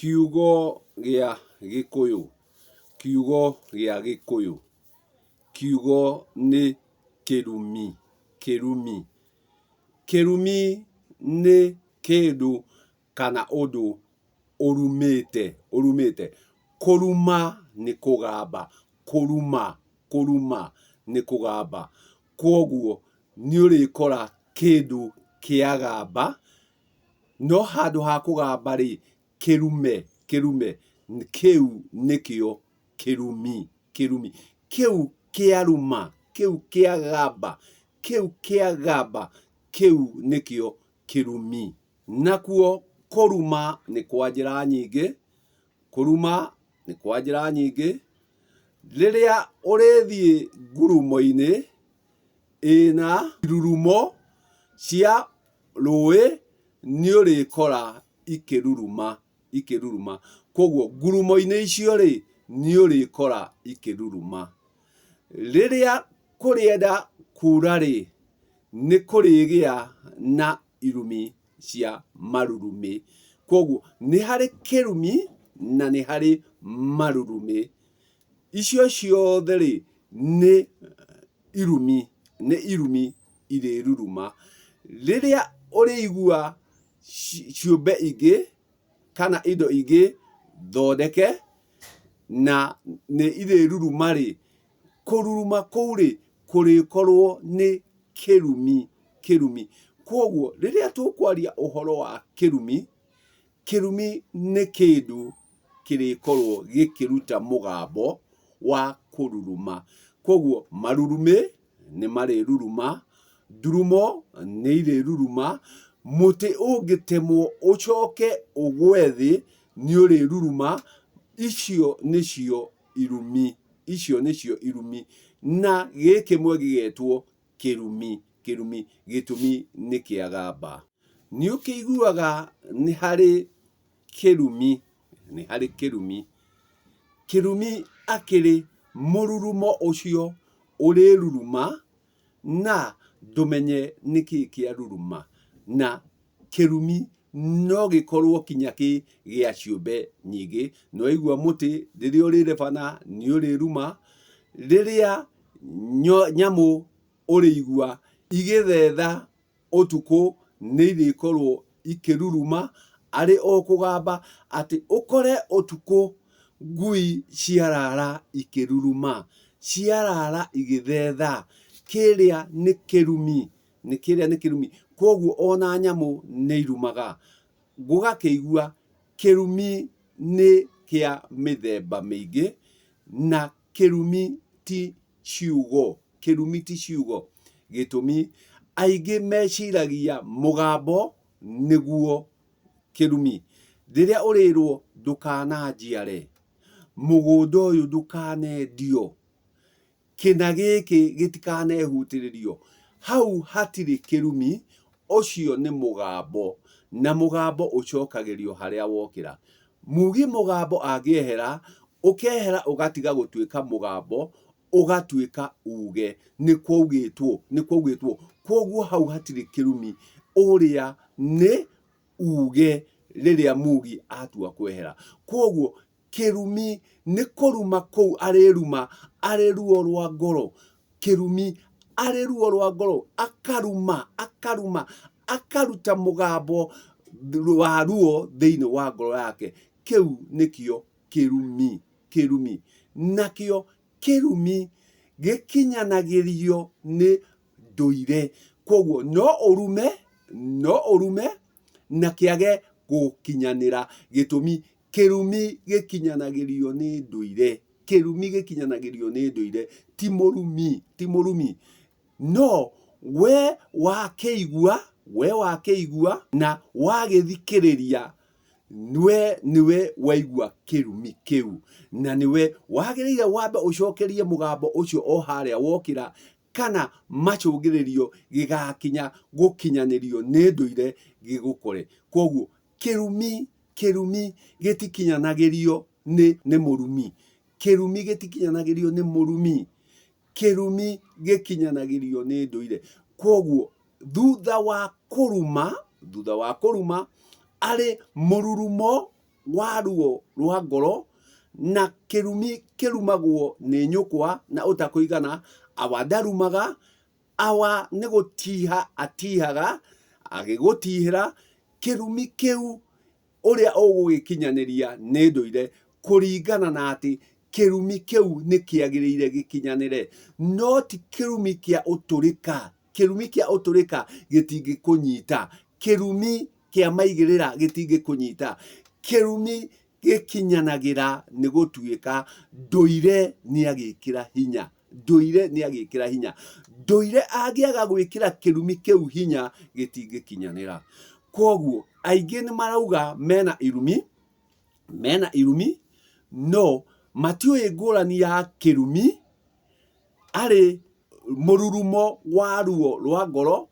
Kiugo gĩa Gĩkũyũ, kiugo gĩa Gĩkũyũ, kiugo nĩ kĩrumi, kĩrumi. Kĩrumi nĩ kĩndũ kana ũndũ ũrumĩte, ũrumĩte. Kũruma nĩ kũgamba, kũruma, kũruma nĩ kũgamba. Kwoguo nĩ ũrĩkora kĩndũ kĩagamba, no handũ ha kũgamba rĩ, kĩrume, kĩrume, kĩu nĩkĩo kĩrumi, kĩrumi. Kĩu kĩaruma, kĩu kĩagamba, kĩu kĩagamba, kĩu nĩkĩo kĩrumi. Nakuo kũruma nĩ kwa njĩra nyingĩ, kũruma nĩ kwa njĩra nyingĩ, rĩrĩa ũrĩthiĩ ngurumo-inĩ ĩna irurumo cia rũĩ nĩ ũrĩkora ikĩruruma, ikĩruruma. Koguo ngurumo-inĩ icio rĩ, nĩ ũrĩkora ikĩruruma. Rĩrĩa kũrĩenda kura rĩ, nĩ kũrĩgĩa na irumi cia marurumĩ. Koguo nĩ harĩ kĩrumi na nĩ harĩ marurumĩ. Icio ciothe rĩ, nĩ irumi, nĩ irumi irĩruruma. Rĩrĩa ũrĩigua ciũmbe ingĩ kana indo ingĩ thondeke na nĩ irĩruruma rĩ, kũruruma kũu rĩ, kũrĩkorwo nĩ kĩrumi, kĩrumi. Kwoguo rĩrĩa tũkwaria ũhoro wa kĩrumi, kĩrumi nĩ kĩndũ kĩrĩkorwo gĩkĩruta mũgambo wa kũruruma. Kwoguo marurumĩ nĩ marĩruruma, ndurumo nĩ irĩruruma, mũtĩ ũngĩtemwo ũcoke ũgwe thĩ nĩ ũrĩruruma, icio nĩcio irumi, icio nĩcio irumi. Na gĩkĩmwe gĩgetwo kĩrumi, kĩrumi, gĩtũmi nĩ kĩagamba. Nĩ ũkĩiguaga nĩ harĩ kĩrumi, nĩ harĩ kĩrumi. Kĩrumi akĩrĩ mũrurumo ũcio ũrĩruruma na ndũmenye nĩkĩ kĩaruruma. Na kĩrumi no gĩkorwo kinya kĩ gĩa ciũmbe nyingĩ. Nĩ waigua mũtĩ rĩrĩa ũrĩrebana nĩ ũrĩruma, rĩrĩa nyamũ ũrĩigua igĩthetha ũtukũ nĩ irĩkorwo ikĩruruma arĩ o kũgamba atĩ ũkore ũtukũ ngui ciarara ikĩruruma, ciarara igĩthetha, kĩrĩa nĩ kĩrumi, nĩ kĩrĩa nĩ kĩrumi. Kwoguo ona nyamũ nĩ irumaga. Gũgakĩigua kĩrumi nĩ kĩa mĩthemba mĩingĩ na kĩrumi ti ciugo, kĩrumi ti ciugo. Gĩtũmi, aingĩ meciragia mũgambo nĩguo kĩrumi. Rĩrĩa ũrĩrwo ndũkananjiare, mũgũnda ũyũ ndũkanendio, kĩna gĩkĩ gĩtikanehutĩrĩrio, hau hatirĩ kĩrumi, ũcio nĩ mũgambo, na mũgambo ũcokagĩrio harĩa wokĩra. Mugi mũgambo angĩehera, ũkehera ũgatiga gũtuĩka mũgambo, ũgatuĩka uge, nĩ kwaugĩtwo, nĩ kwaugĩtwo. Kwoguo hau hatirĩ kĩrumi, ũrĩa nĩ uge rĩrĩa mugi atua kwehera. Kwoguo Kĩrumi nĩ kũruma kũu arĩruma arĩ ruo rwa ngoro. Kĩrumi arĩ ruo rwa ngoro, akaruma, akaruma, akaruta mũgambo wa ruo thĩinĩ wa ngoro yake. Kĩu nĩkĩo kĩrumi, kĩrumi. Nakĩo kĩrumi gĩkinyanagĩrio nĩ ndũire. Kwoguo no ũrume, no ũrume na kĩage gũkinyanĩra. Gĩtũmi Kĩrumi gĩkinyanagĩrio nĩ ndũire. Kĩrumi gĩkinyanagĩrio nĩ ndũire, ti mũrumi, ti mũrumi. No we wakĩigua, we wakĩigua na wagĩthikĩrĩria, we nĩwe waigua kĩrumi kĩu, na nĩwe wagĩrĩire wambe ũcokerie mũgambo ũcio o harĩa wokĩra, kana macũngĩrĩrio gĩgakinya gũkinyanĩrio nĩ ndũire gĩgũkore. Kwoguo kĩrumi, kĩrumi gĩtikinyanagĩrio nĩ nĩ mũrumi. Kĩrumi gĩtikinyanagĩrio nĩ mũrumi. Kĩrumi gĩkinyanagĩrio nĩ ndũire. Kwoguo thutha wa kũruma, thutha wa kũruma arĩ mũrurumo. wa ruo rwa ngoro, na kĩrumi kĩrumagwo nĩ nyũkwa na ũtakũigana, awa ndarumaga, awa nĩ gũtiha atihaga, agĩgũtihĩra, kĩrumi kĩu ũrĩa ũgũgĩkinyanĩria nĩ ndũire, kũringana na atĩ kĩrumi kĩu nĩ kĩagĩrĩire gĩkinyanĩre, no ti kĩrumi kĩa ũtũrĩka. Kĩrumi kĩa ũtũrĩka gĩtingĩkũnyita, kĩrumi kĩa maigĩrĩra gĩtingĩkũnyita, kĩrumi gĩkinyanagĩra nĩ gũtuĩka ndũire nĩ agĩkĩra hinya, ndũire nĩ agĩkĩra hinya. Ndũire angĩaga gwĩkĩra kĩrumi kĩu hinya gĩtingĩkinyanĩra. Kwoguo aingĩ nĩ marauga mena irumi, mena irumi, no matiũĩ ngũrani ya kĩrumi arĩ mũrurumo wa ruo rwa ngoro,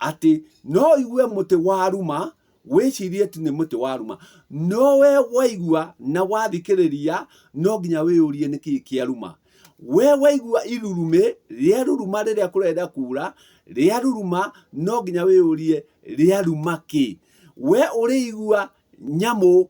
atĩ no ũigue mũtĩ waruma wĩcirie ti nĩ mũtĩ waruma, no we waigua na wathikĩrĩria no nginya wĩyũrie nĩkĩĩ kĩaruma. We waigua irurumĩ rĩaruruma rĩrĩa kũrenda kura, rĩaruruma no nginya wĩyũrie rĩaruma kĩ. We ũrĩigua nyamũ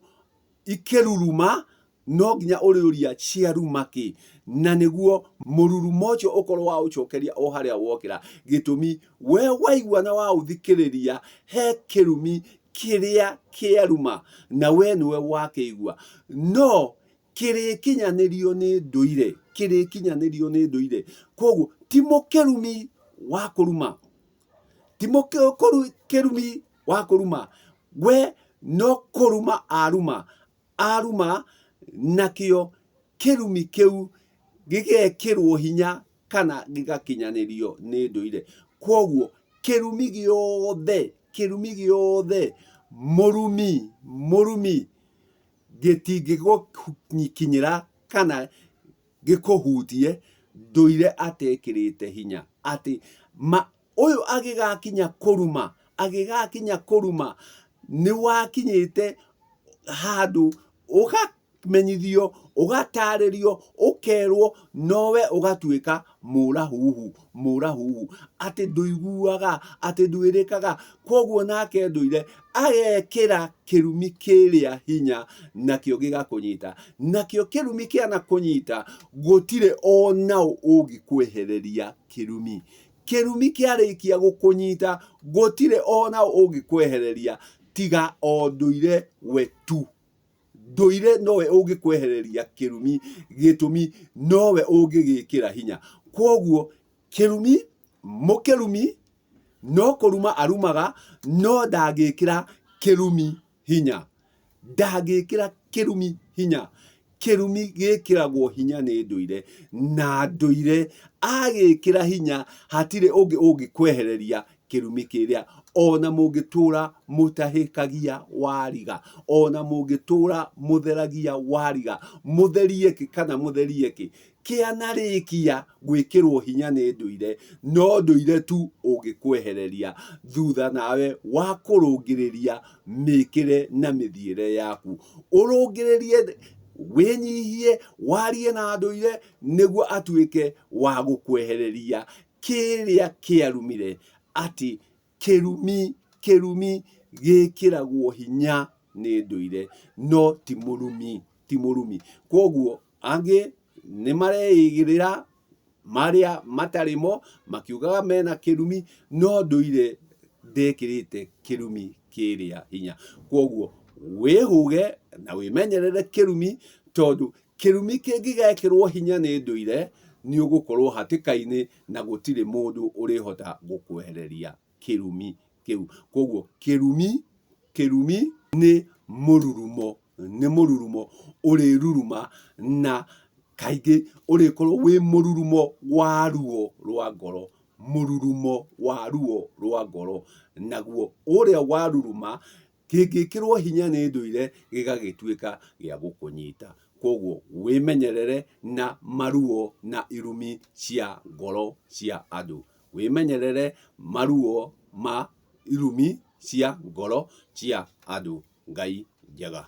ikĩruruma no nginya ũrĩũria ciaruma kĩ, na nĩguo mũrurumo ũcio ũkorwo waũcokeria o harĩa wokĩra. Gĩtũmi, we waigua na waũthikĩrĩria, he kĩrumi kĩrĩa kĩaruma, na we nĩwe wakĩigua. No kĩrĩkinyanĩrio nĩ ndũire, kĩrĩkinyanĩrio nĩ ndũire. Kwoguo ti mũkĩrumi wa kũruma, ti mũkĩrumi wa kũruma, we no kũruma aruma, aruma, nakĩo kĩrumi kĩu gĩgekĩrwo hinya kana gĩgakinyanĩrio nĩ ndũire. Kwoguo kĩrumi gĩothe, kĩrumi gĩothe, mũrumi, mũrumi gĩtingĩgũkinyĩra kana gĩkũhutie ndũire atekĩrĩte hinya atĩ ma ũyũ agĩgakinya kũruma, agĩgakinya kũruma nĩ wakinyĩte handũ ũkamenyithio, ũgatarĩrio, ũkerwo, nowe ũgatuĩka mũrahuhu, mũrahuhu, atĩ ndũiguaga, atĩ ndwĩrĩkaga. Kwoguo nake ndũire agekĩra kĩrumi kĩrĩa hinya nakĩo gĩgakũnyita. Nakĩo kĩrumi kĩanakũnyita gũtirĩ onaũ ũngĩkwehereria kĩrumi. Kĩrumi kĩarĩkia gũkũnyita gũtirĩ onaũ ũngĩkwehereria tiga o ndũire we tu. Ndũire nowe ũngĩkwehereria kĩrumi, gĩtũmi nowe ũngĩgĩkĩra hinya. Kwoguo kĩrumi, mũkĩrumi no kũruma arumaga no ndangĩkĩra kĩrumi hinya. Ndangĩkĩra kĩrumi hinya. Kĩrumi gĩkĩragwo hinya nĩ ndũire, na ndũire agĩkĩra hinya hatirĩ ũngĩ ũngĩkwehereria kĩrumi kĩrĩa, ona mũngĩtũra mũtahĩkagia wariga, ona mũngĩtũra mũtheragia wariga, mũtherie kĩ kana mũtherie kĩ, kĩanarĩkia gwĩkĩrwo hinya nĩ ndũire, no ndũire tu ũngĩkwehereria thutha nawe wa kũrũngĩrĩria mĩkĩre na mĩthiĩre yaku. Ũrũngĩrĩrie, wĩnyihie, warie na ndũire nĩguo atuĩke wa gũkwehereria kĩrĩa kĩarumire, atĩ kĩrumi, kĩrumi gĩkĩragwo hinya nĩ ndũire no ti mũrumi, ti mũrumi. Kwoguo angĩ nĩ mareigĩrĩra marĩa matarĩ mo makiugaga mena kĩrumi no ndũire ndekĩrĩte kĩrumi kĩrĩa hinya. Kwoguo wĩhũge na wĩmenyerere kĩrumi tondũ kĩrumi kĩngĩgekĩrwo hinya nĩ ndũire nĩ ũgũkorwo hatĩka-inĩ na gũtirĩ mũndũ ũrĩhota gũkwehereria kĩrumi kĩu. Kwoguo kĩrumi, kĩrumi nĩ mũrurumo, nĩ mũrurumo ũrĩruruma na kaingĩ ũrĩkorwo wĩ mũrurumo wa ruo rwa ngoro, mũrurumo wa ruo rwa ngoro. Naguo ũrĩa waruruma kĩngĩkĩrwo hinya nĩ ndũire gĩgagĩtuĩka gĩa gũkũnyita. Kwoguo wĩmenyerere na maruo na irumi cia ngoro cia andũ. Wĩmenyerere maruo ma irumi cia ngoro cia andũ. Ngai njega.